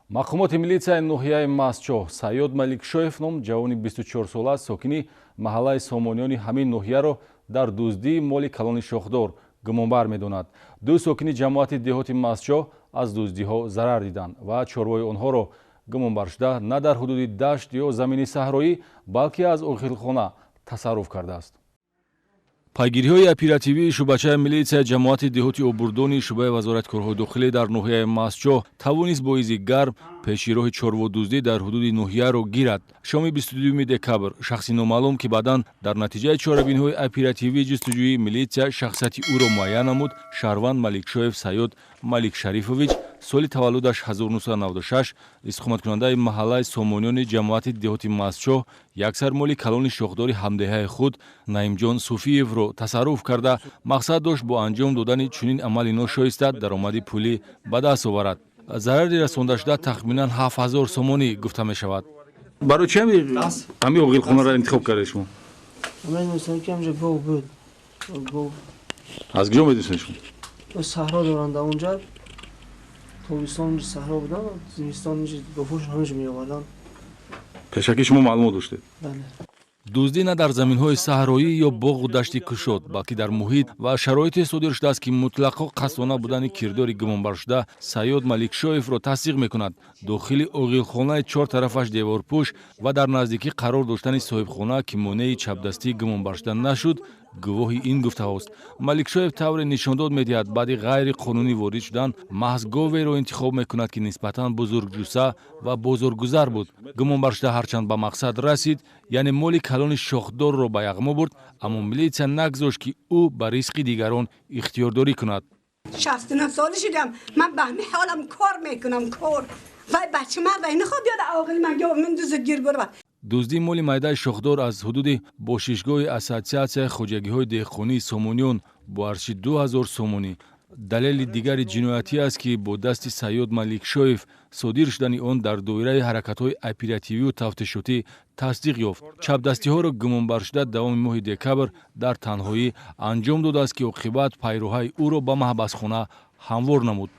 Мақомоти милитсияи ноҳияи Мастчоҳ Сайёд Маликшоев ном ҷавони 24сола, сокини маҳаллаи Сомониёни ҳамин ноҳияро дар дуздии моли калони шохдор гумонбар медонад. Ду сокини ҷамоати деҳоти Мастчоҳ аз дуздиҳо зарар диданд ва чорвои онҳоро гумонбаршуда на дар ҳудуди дашт ё замини саҳроӣ, балки аз оғилхона тасарруф кардааст. Пайгириҳои оперативии шӯъбачаи милитсияи ҷамоати деҳоти Обурдони шӯъбаи вазорати корҳои дохилӣ дар ноҳияи Мастчоҳ тавонист бо изи гарм пеши роҳи чорводуздӣ дар ҳудуди ноҳияро гирад. Шоми 22 декабр шахси номаълум, ки баъдан дар натиҷаи чорабиниҳои оперативии ҷустуҷӯии милитсия шахсияти ӯро муайян намуд, шаҳрванд Маликшоев Сайёд Маликшарифович, соли таваллудаш 1996, истиқоматкунандаи маҳаллаи Сомониёни ҷамоати деҳоти Мастчоҳ, як сар моли калони шохдори ҳамдеҳаи худ Наимҷон Суфиевро тасарруф карда, мақсад дошт бо анҷом додани чунин амали ношоиста даромади пулӣ ба даст оварад. Зарари расондашуда тахминан 7000 сомонӣ гуфта мешавад. Барои чи ҳамин оғилхонаро интихоб кардед шумо? Медонистам, ки ҳамҷа гов буд. Гов. Аз куҷо медонистед шумо? Саҳро доранд онҷа. Тобистон саҳро будан, зимистон говҳошон ҳамеша меоварданд. Пешакӣ шумо маълумот доштед? Бале. Дуздӣ на дар заминҳои саҳроӣ ё боғу дашти кушод, балки дар муҳит ва шароите содир шудааст, ки мутлақо қасдона будани кирдори гумонбаршуда Сайёд Маликшоевро тасдиқ мекунад. Дохили оғилхонаи чор тарафаш деворпӯш ва дар наздикӣ қарор доштани соҳибхона, ки монеи чапдастии гумонбаршуда нашуд, гувоҳи ин гуфтаҳост. Маликшоев тавре нишондод медиҳад, баъди ғайриқонунӣ ворид шудан маҳз говеро интихоб мекунад, ки нисбатан бузургҷусса ва бозоргузар буд. Гумонбаршуда ҳарчанд ба мақсад расид, яъне моли калони шохдорро ба яғмо бурд, аммо милитсия нагузошт, ки ӯ ба ризқи дигарон ихтиёрдорӣ кунад. 69 соли шудам ман, ба ҳамин ҳолам кор мекунам, кор. Вай бача ман вай нахоҳ биёд оғили ман ё ман дузд гир бурва. Дуздии моли майдаи шохдор аз ҳудуди бошишгоҳи Ассотсиатсияи хоҷагиҳои деҳқонии Сомониён бо арзиши 2000 сомонӣ далели дигари ҷиноятӣ аст, ки бо дасти Сайёд Маликшоев содир шудани он дар доираи ҳаракатҳои оперативию тафтишотӣ тасдиқ ёфт. Чапдастиҳоро гумонбаршуда давоми моҳи декабр дар танҳоӣ анҷом додааст, ки оқибат пайроҳаи ӯро ба маҳбасхона ҳамвор намуд.